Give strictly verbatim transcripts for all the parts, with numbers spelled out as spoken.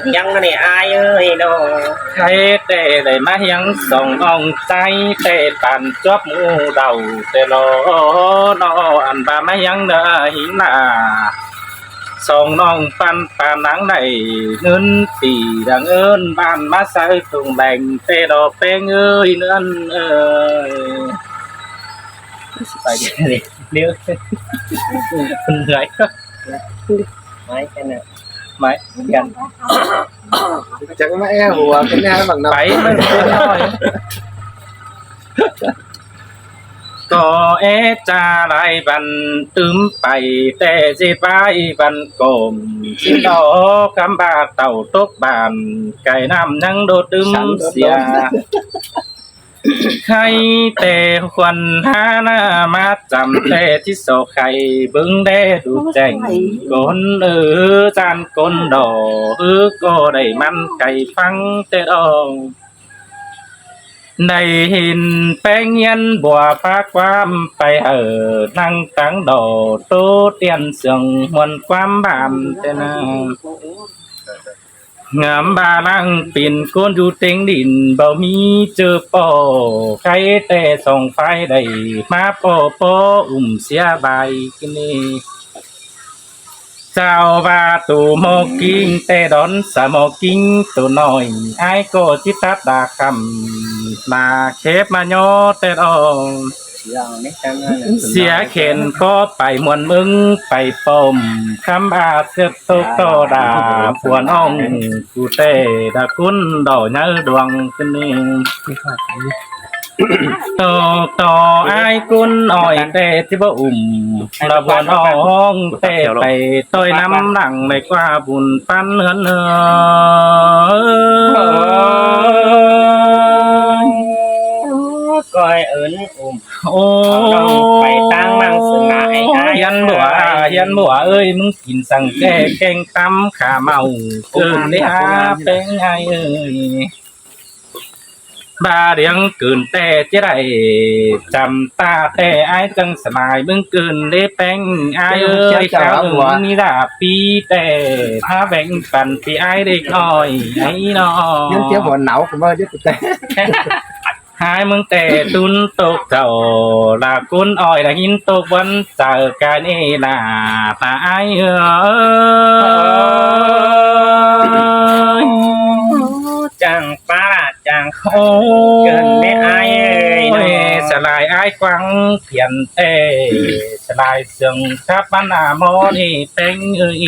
ꞌnhắng ꞌnị ai ơi nó. Khay ꞌtẹ đảy ꞌmá hiếng song ꞌnọng ꞌchái ꞌtẹ păn chuốp ꞌmú đaư ꞌtẹ lo nó ăn ꞌva ꞌmá hiếng ꞌnớ hính lả. Song ꞌnọng păn păn nắng đảy ꞌngớn tỉ đăng ơn ꞌvan ꞌmá sáư thùng lẻng ꞌtẹ lo ꞌpéng ơi ꞌnớn ơi. Phải đi. Nếu. Người. Máy cái này. Máy. Điện. Chắc mà e hùa cái này bằng năm. Bảy mươi rồi. Có é cha lai văn tứm pay ꞌtẹ dê vai văn cổm. Xin đó cắm ba tàu tốc bàn. Cái năm nhăng đô tứm. Sắn đô sia. Đô. Khay ꞌtẹ khuôn há ꞌná ꞌmá chăm ꞌtẹ ꞌchí so khay bớng đé đu chẻng. Cốn ư gian cốn đỏ ư cô đảy ꞌmắn khay phắng ꞌtẹ đo. Đảy hên ꞌpéng hiến bùa phá ꞌquám pay hảư năng táng đỏ tố tiên sương muôn ꞌquám bản ꞌtẹ ꞌná. Ngắm ba lăng pin cốn dú têng đin báu ꞌmí ꞌchớ ꞌpo. Khay ꞌtẹ song phái đảy ꞌmá ꞌpo ꞌpo ủm sia bai kin ꞌnị. Chao ꞌva tô ꞌmo king ꞌtẹ đón sa ꞌmo king tô ꞌnọi. Ai ꞌcọ ꞌchí tắt đa khăm ꞌmá khép ꞌmá ꞌnhó ꞌtẹ đo. Sia khen ꞌcọ pay muôn ꞌmướng pay pom khắm ꞌva ꞌsớt tốc ꞌtọ đa buôn ong. Cu ꞌtẹ đa cốn đỏ nháư đuang kin ꞌnị. Tô tô ai cốn ỏi ꞌtẹ ꞌchí báu ủm đa buôn ong ꞌtẹ pay ꞌtoi năm lăng đảy ꞌquá bun păn ꞌhướn ơi. Coi ớn ủm. Ôi, phải tang mang sưng ngại ai. Hiến bủa, hiến bủa ơi, ꞌmứng kin săng ꞌtẹ keng tắm khả mau. Cơn đé há ꞌpéng ai ơi. Ba điếng cơn ꞌtẹ ꞌchí đảy chăm ta ꞌtẹ ai chăng sa mai ꞌmứng cơn đé ꞌpéng ai ơi. Kháo ưng ꞌmí đa pi ꞌtẹ há vẹng păn pi ai đếc ỏi ai nó. Hiến chiếc hồn não của mơ chứ tụi tê. Hai ꞌmướng ꞌtẹ tún tốc thảu là cốn ỏi là hín tốc ꞌvắn chảu ca ꞌnị là ta ai ơi. Chàng pá là chàng khổ. Cơn đé ai ơi nó. Sa lai ai quăng phiền ꞌtẹ. Sa lai sương khắp bắn à mó ꞌnị ꞌpéng ơi.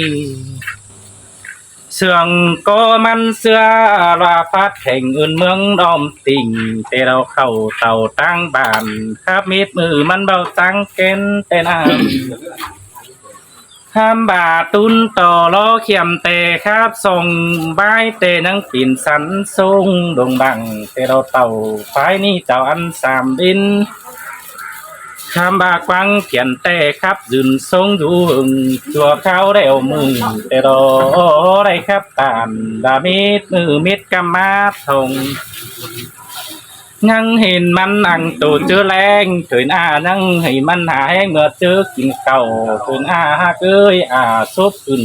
Sương ꞌcọ ꞌmắn ꞌsứa ꞌva phát khẻng ưn ꞌmướng đom tỉnh ꞌtẹ đao khảu tàu táng bản khắp mít ꞌmự ꞌmắn báu táng kén ꞌtẹ ꞌnặn. Hám ꞌva tún ꞌtọ ló khiêm ꞌtẹ khắp sông bái ꞌtẹ ꞌnhắng pin sắn sông đồng bằng ꞌtẹ đao tàu phái ꞌnị chảu ăn sam đin. Khám ꞌva quăng kiên ꞌtẹ khắp dưn sống dú hưng chùa kháo đeo mưng ꞌtẹ đo đảy khắp tản đa mít ꞌmự mít căm mát thông. ꞌNhắng hên ꞌmắn ăn tô ꞌchớ ꞌleng, thới ꞌna ꞌnhắng hên ꞌmắn hả ꞌhéng ꞌmưa ꞌchớ kin khảu, thới ꞌna hák ơi à sốp ưn.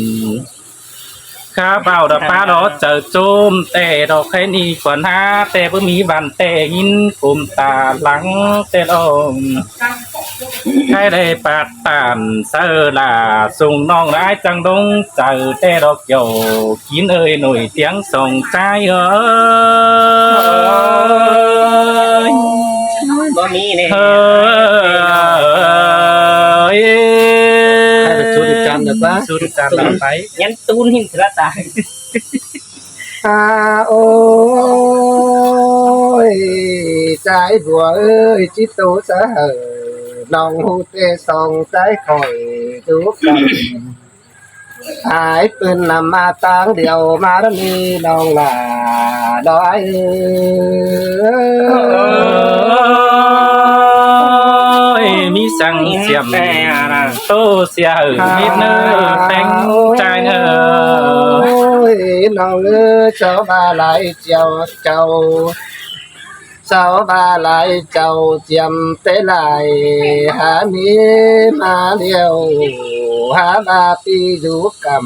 Khá báu đa pá đo chaư ꞌchốm ꞌtẹ đo khay ꞌnị khuôn há ꞌtẹ báu ꞌmí ꞌvắn ꞌtẹ ꞌnghín cốm ta lăng ꞌtẹ đo. Khay đảy pát tản saư lả sung ꞌnọng ái chắng đông chaư ꞌtẹ đo kiẻo kín ơi nổi tiếng sông ꞌchái ơi. Báu ꞌmí ꞌnị. Ơi. Khay đảy sút đi chăn đa pá. Sút đi chăn đa pá. Nhắn tún hên sửa ta. À ôi, ꞌchái bua ơi, ꞌchí tô sa hảư, ꞌnọng ꞌhụ ꞌtẹ song ꞌchái khỏi dú căn. Ái pưn năm ꞌmá táng điêu ꞌmá đa ꞌnị ꞌnọng lả đói. Ơi, ꞌmí săng siêm tô sia hảư mít ꞌnớ ꞌpéng ꞌchái ơ. Ôi, ꞌnọng ơi, cháu ba lai chiêu cháu. Cháu ba lai cháu chiêm té lai há ꞌmí ꞌmá điêu há ba pi dú căm.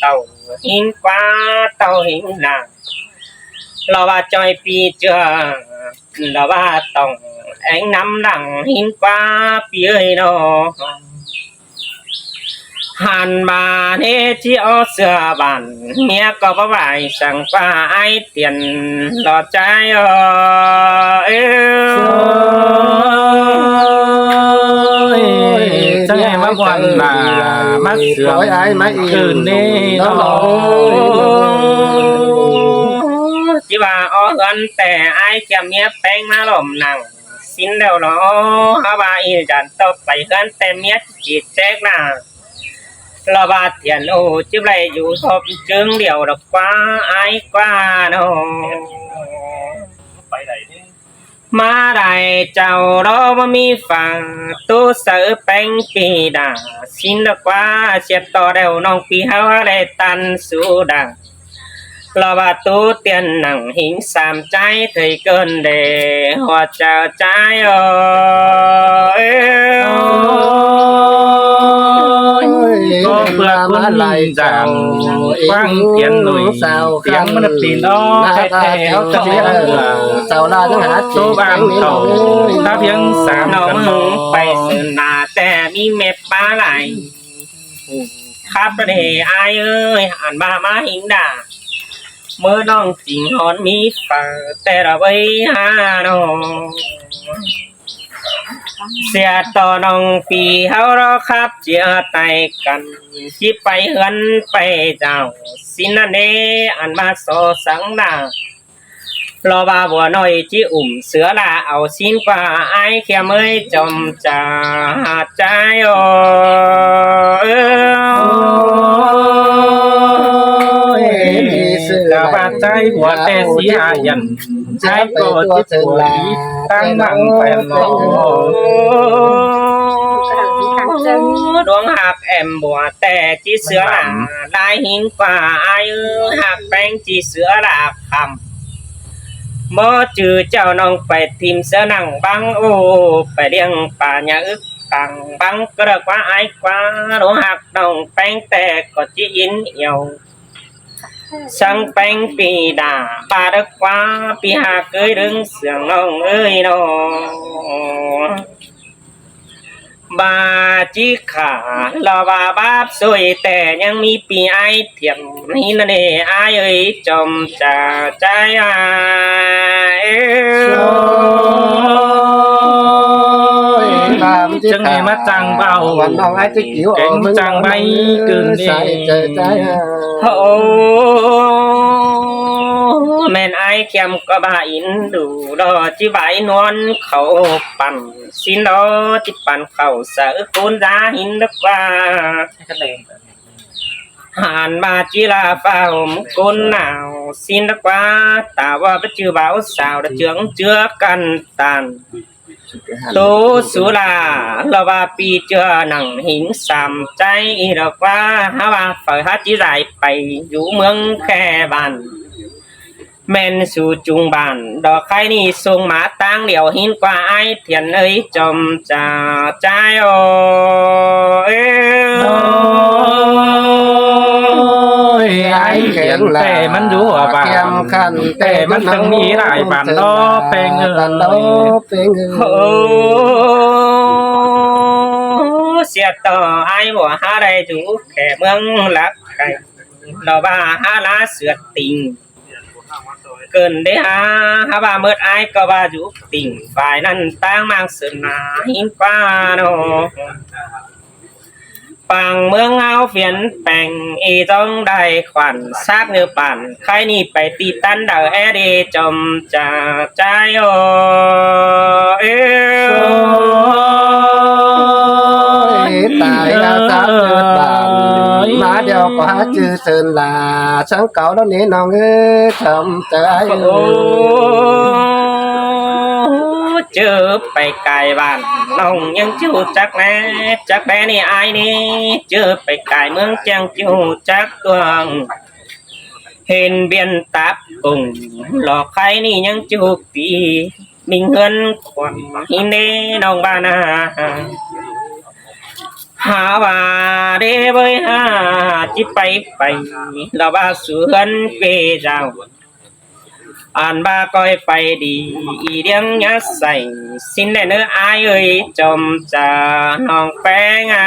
ꞌtạu ꞌhịn ꞌquá ꞌtạu ꞌhịn nả. Lo ꞌva ꞌchoi ꞌpi ꞌchưa, lo ꞌva tỏng ꞌéng ꞌnăm lăng ꞌhịn ꞌquá ꞌpi ơi ꞌnọ. Hẳn ꞌva ꞌnị ꞌchí ók ꞌsứa bản, ꞌmía ꞌcọ báu ꞌvạy săng ꞌquá Ái Thiện lo ꞌchái ơi. Ôi, ꞌchắng ꞌnị ꞌmá ꞌmuôn ꞌva ꞌmá sương ꞌcứn ꞌnị lo. ꞌChí ꞌva ók ꞌhướn ꞌtẹ Ái Thiện ꞌmía ꞌpéng ꞌmá lom nẳng sín ꞌlẹo lo. Hák ꞌva ꞌnị dản ꞌtọ pay ꞌhướn ꞌtẹ ꞌmía ꞌchí chếp ꞌnạ. Lo ꞌva Thiện ơi, ꞌchí ꞌvạy dú ꞌhọp ꞌchương điêu lo ꞌquá Ái ꞌquá ꞌnọ. ꞌMá đảy chảu lo báu ꞌmí phả, ꞌtố saư ꞌpéng pi đả, sín lo ꞌquá sia ꞌtọ đeo ꞌnọng pi ꞌháu ꞌlẹ ꞌtan sú đả. Lo ꞌva ꞌtố tiên nẳng hính sam ꞌchái thây ꞌcợn đê, ꞌhua chaư ꞌchái ơi. Ôi, ꞌcọ ꞌpưa ꞌcốn lai dản, quảng tiên nổi tiếng ꞌmá ꞌnặp tin đó, ꞌtẹ ꞌtẹ ók ꞌchọ ꞌnị ꞌva ꞌtố bang khảu, ta ꞌviếng sam ꞌnọng căn ꞌmự đó pay sưn nả ꞌtẹ ꞌmí mệt bá lai. Khắp đê Ái ơi, ăn ꞌva ꞌmá hính đả. ꞌMớ ꞌnọng chính hón ꞌmí phả ꞌtẹ lo ꞌvạy ha ꞌnọ. Sia ꞌtọ ꞌnọng pi ꞌháu lo khắp chia tay căn, ꞌchí pay ꞌhướn pay dảo, sín ꞌnặn đê ăn ꞌva so săng đả. Lo ꞌva bua ꞌnọi ꞌchí ủm sứa đả, au sín ꞌquá Ái Thiện ơi chom chaư hảư ꞌchái ơi. Ôi, ꞌcọ ꞌva ꞌchái bua ꞌtẹ sí ha dản, ꞌchái ꞌcọ ꞌchí bua đi ꞌtáng măng pay lo. Đuống ꞌhặc êm bua ꞌtẹ ꞌchí sứa đả, lai hính ꞌquá Ái ơi, ꞌhặc ꞌpéng ꞌchí sứa đả khắm. ꞌMớ ꞌchư chảu ꞌnọng pay thím sứa nẳng băng ô, pay ꞌliệng pả nhà ứt păng băng ꞌcọ đa ꞌquá Ái ꞌquá, đuống ꞌhặc ꞌnọng ꞌpéng ꞌtẹ ꞌcọ ꞌchí ín iêu. Săng ꞌpéng pi đả, ꞌva đa ꞌquá pi ha ꞌcới đương sương ꞌnọng ơi ꞌnọ. ꞌVa ꞌchí khả lo ꞌva báp ꞌsội ꞌtẹ ꞌnhắng ꞌmí pi Ái Thiện ꞌnị ꞌnặn đê Ái ơi chom chaư ꞌchái ơi. Ôi, ꞌchắng ꞌnị ꞌmá chắng báu, kéng chắng báu ꞌcứn ꞌnị. Ơ, ꞌmen Ái Thiện ꞌcọ ꞌva ín đu lo ꞌchí ꞌvạy ꞌnuôn khảu păn. Sín lo ꞌchí păn khảu saư ꞌcốn dá hính đa ꞌquá. Hẳn ꞌva ꞌchí la pha hôm ꞌcốn nảo sín đa ꞌquá. Ta ꞌva báu ꞌchư báu sảo đa ꞌchương ꞌchưa căn ꞌtan. ꞌTố sú la lo ꞌva pi ꞌchưa nẳng hính sam ꞌchái đa ꞌquá. Hák ꞌva phaư hák ꞌchí lai pay dú ꞌmướng khe bản. ꞌMen sú chung bản, đó khay ꞌnị sông ꞌmá ꞌtáng điêu hính ꞌquá Ái Thiện ơi chom chaư ꞌchái ơi. Ôi, Ái Thiện ꞌtẹ ꞌmắn dú hua bản, ꞌtẹ ꞌmắn tưng ꞌmí lai bản đó ꞌpéng ơi. Ơ, sia ꞌtọ Ái bua hák đảy dú khe ꞌmướng lắc khay, lo ꞌva hák lá sứa tỉnh. ꞌCợn đê ha, hák ꞌva mớt Ái ꞌcọ ꞌva dú tỉnh, ꞌvạy ꞌnặn ꞌtáng ꞌmáng sưn nả hính ꞌquá ꞌnọ. Păng ꞌmướng áo phiến peng, ê dóng đai khoản sác ngư bản, khay ꞌnị pay ti tắn đaư é đê chom chaư ꞌchái ơi. Ôi, tai la sác ngư bản, ꞌmá điêu ꞌcọ hák ꞌchư sưn la, săng cáu lo ꞌnị ꞌnọng ơi, chom chaư Ái ơi. Ơ, ꞌchớ pay cai bản ꞌnọng ꞌnhắng ꞌchí ꞌhụ chắc ꞌnê, chắc ꞌnê ꞌnị Ái ꞌnị, ꞌchớ pay cai ꞌmướng ꞌchăng ꞌchí ꞌhụ chắc tuang. Hên biên táp cùng, lo khay ꞌnị ꞌnhắng ꞌchí ꞌhụ ti, minh ꞌhướn khuôn hên đê ꞌnọng bản a. Hák ꞌva đê ꞌvới ha ꞌchí pay pay, lo ꞌva sú ꞌhướn quê dao. Ăn ꞌva ꞌcoi pay đi, ꞌi ꞌliếng nhá sảy, sín đảy ꞌnớ Ái ơi chom chaư ꞌnọng ꞌpéng a.